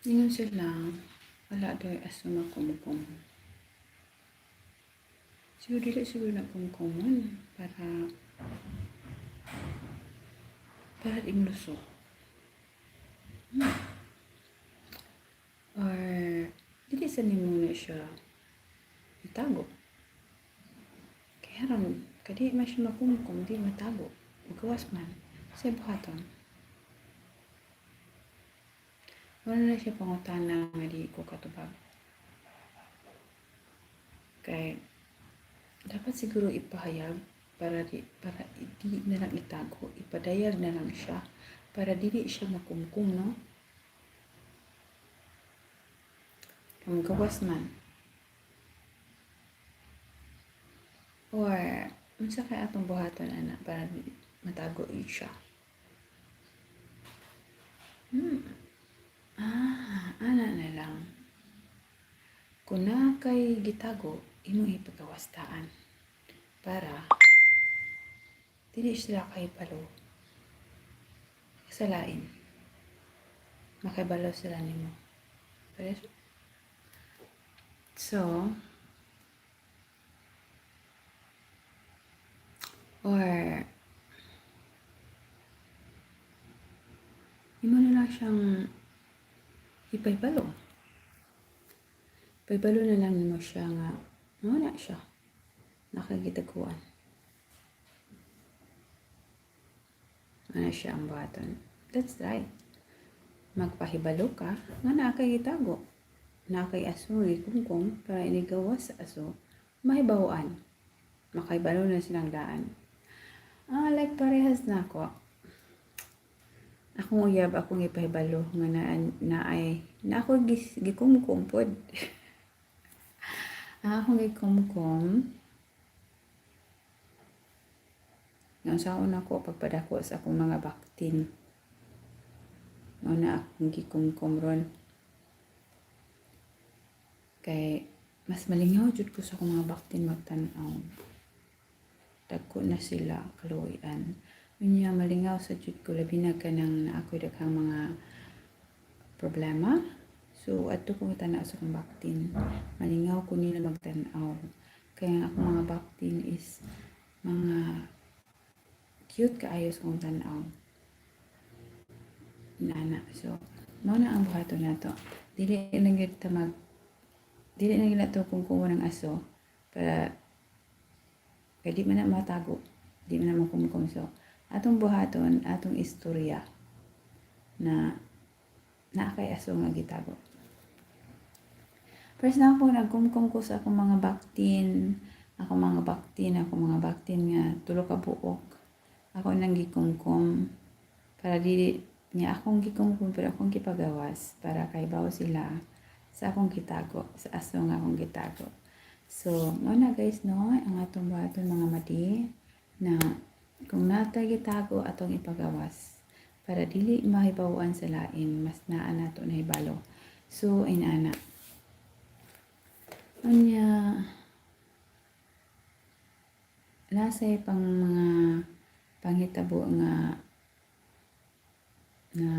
Ingon sila, wala daw aso makumkum. Siguro dili siguro na kumkumon para di malusok. Or dili sa nimo na siya itago. Kaya ron, kadi man siya makumkum, di matago. Magawas man. Sa buhaton. Wala na siya pangutana nga di ko katubag. Kay dapat siguro ipahayag para di na lang itago, ipadayag na lang siya para dili siya makumkum, no? Kung gawas man. Or unsa kay atong buhaton ana para matago yun siya? Ah, ana na lang. Kung naa kay gitago, imong ipagawastaan para dili sila kahibalo sa lain. Makahibalo sila nimo. So, or imo na lang siyang ipahibalo. Pahibalo na lang nimo siya nga mao na siya nakagitaguan. Ano siya ang buhaton. That's right. Magpahibalo ka nga naa kay gitago. Naa kay aso gikumkum para inigawas sa aso, mahibaw-an. Makahibalo na silang daan. Ah, like parehas na ako. Akong uyab, akong ipahibalo nga na ay na ako gikumkum pod. Ang akong gikumkum nga sa una ko pagpadako sa akong mga baktin. Mao na akong gikumkum ron. Kay mas malingaw jud ko sa akong mga baktin magtan-aw. Dagko na sila kaluoy-an. Unya malingaw sa jud ko, labi na kanang naa ko'y daghang mga problema. So adto ko tan-aw sa akong baktin. Malingaw ko nila magtan-aw. Kaya ang akong mga baktin is mga cute kaayo sa akong tan-aw. Inana. So mao na ang buhaton nato. Dili lang gyud ta mag dili na gyud nato kumkumon ang aso para kay di man na matago, di man na makumkum. So atong buhaton, atong istorya na naa kay aso nga gitago. First na ako, nagkumkum ko sa akong mga baktin, akong mga baktin, akong mga baktin nga tulo ka buok. Ako nang gikumkum para dili niya akong gikumkum, pero akong gipagawas para kay bawo sila sa akong gitago, sa aso nga akong gitago. So, mao na guys, no, ang atong buhaton, mga madi, na kung natay gitago, atong ipagawas para dili mahibaw-an sa lain, mas naa nato nahibalo. So, inana. Unya, nasay pang mga panghitabo nga na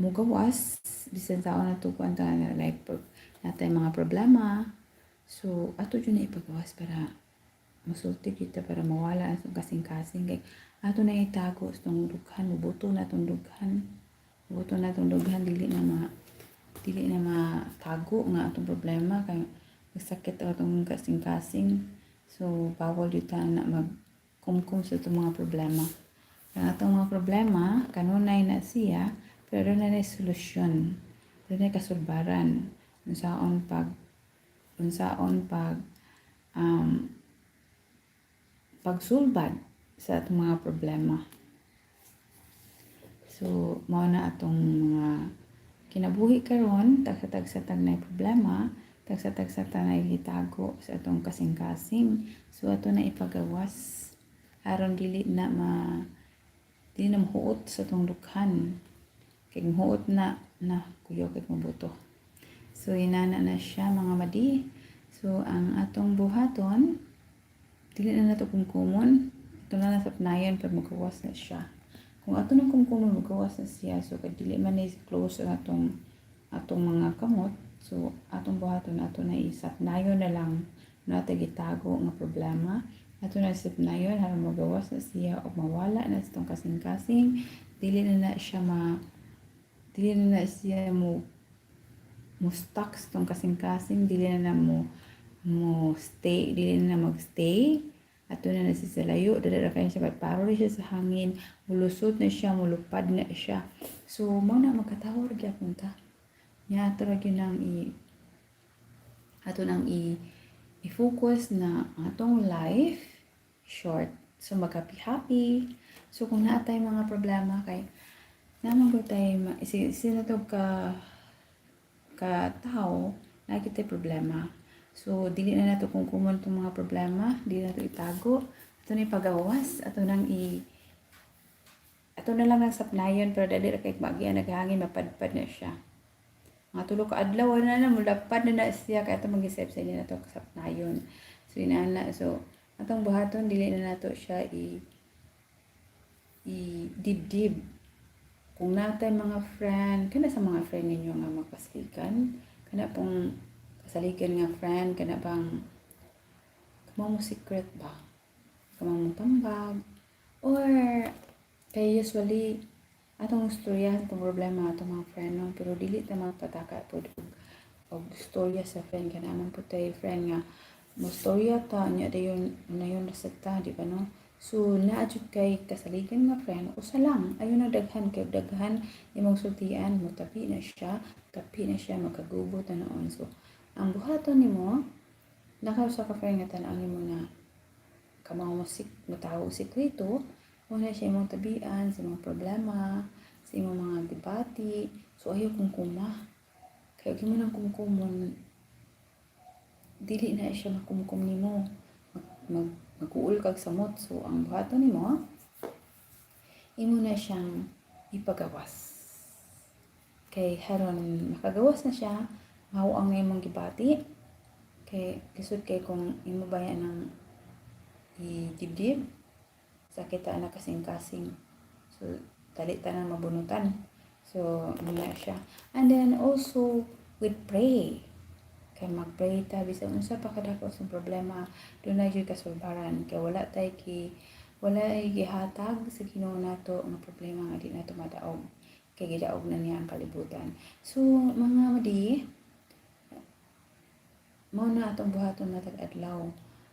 mugawas bisan sa na tukuan ta na like pag natay mga problema, so ato jud na ipagawas para musulti kita, para mawala ang atong kasing-kasing, kay ato na itago sa tong dughan, mubuto na tong dughan, mubuto na tong dughan. Dili na matago nga atong problema kay masakit ang atong kasing-kasing. So bawal jud ta na magkumkum sa atong mga problema. Ang atong mga problema kanunay na siya, pero na na solusyon, dunay kasulbaran unsaon pag pagsulbad sa atong mga problema. So mao na atong mga kinabuhi karon, tagsa-tagsa tag nay problema, tagsa-tagsa ta nay gitago sa atong kasing-kasing. So ato na ipagawas aron dili na mahuot sa atong dughan. Kay mahuot na na kuyaw kay mabuto. So inana na siya, mga madi. So ang atong buhaton, dili na nato kumkumon. Ito na nasapnayan pero magawas na siya. Kung Kung ato nang kumkumon, magawas na siya. So kay dili man ni close ang atong mga kamot. So atong buhaton, ato na isapnayon na lang nato gitago nga problema. Ato na isapnayon aron magawas na siya o mawala na sa atong kasing-kasing. Dili na na siya mo stuck sa atong kasing-kasing, dili na na mo mo stay, dili na na magstay. Ato na na siya sa layo, dali ra kayo siya, paro siya sa hangin, mulusot na siya, mulupad na siya. So, mao na, magkatawa ra gyapon ta. Nya ato nang i i-focus na ang atong life short. So mag-happy happy. So kung naa tay mga problema, kay naman ko tay sino to ka ka tao naa kitay problema. So dili na nato kumkumon tong mga problema, dili nato itago. Ato na ipagawas, ato na lang nang sapnayon, pero dali ra kay magian naghangin, mapadpad na siya. Mga 3 ka adlaw, wala na, mulapad na na siya kay ato mag-isip sa inyo na to sapnayon. So inana, so atong buhaton, dili na nato siya i i dibdib. Kung natay mga friend, kana sa mga friend ninyo nga magpasaligan, kana pong kasaligan nga friend, kana bang kamo mo secret ba? Kamo mo tambag or kay usually atong istoryahan itong problema atong mga friend, no, pero dili ta magpataka pod og istorya sa friend, kana man pud tay friend nga mo storya ta nya, dayon nayon ra sad ta, di ba, no? So naa jud kay kasaligan nga friend, usa lang, ayo na daghan, kay daghan imong sultian, mo tapi na siya, tapi na siya, magkagubo ta noon. So ang buhaton nimo, naka usa ka friend nga tan-aw nimo na kamo mo sik motawag sekreto, mo na siya imong tabian sa mga problema, sa imong mga debate. So ayaw kumkuma. Kay og imo nang kumkumon, dili na siya makumkum nimo. Mag, mag mag-uol kag samot. So ang buhaton nimo, imo na siyang ipagawas. Kay haron makagawas na siya, mahuang na imong gibati. Kay lisod kay kung imo ba yan ang idibdib, sakit ta na kasing-kasing. So, dali ta na mabunutan. So, ano na siya. And then also, with pray. Kay mag-pray ta, bisan unsa pa kadako sa problema, duna gyud kasulbaran. Kay wala ay gihatag sa Ginoo nato nga problema nga di nato madaog. Kay gidaog na niya ang kalibutan. So, mga madi, mao na atong buhaton matag adlaw.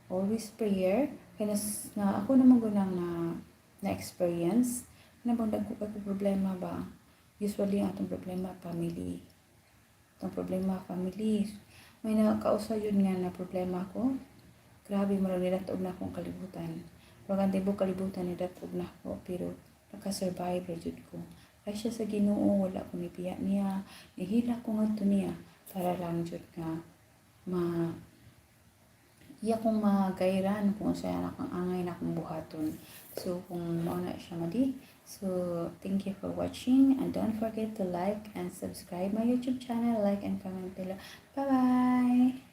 Always prayer. Kay nas, na ako naman gunang na na experience na bang dagko kay problema ba. Usually ang atong problema, family. Atong problema, family. May nakausa yun nga na problema ko. Grabe, murag nidat-og na akong kalibutan. Murag ang tibuok kalibutan nidat-og na ako, pero naka-survive ra jud ko. Kay siya sa Ginoo, wala ko nibiya niya. Nihila ko ngadto niya para lang jud nga ma iya kong magayran kung unsa na akong angay na akong buhaton. So kung mao na siya, madi. So thank you for watching and don't forget to like and subscribe my YouTube channel, like and comment below. Bye bye.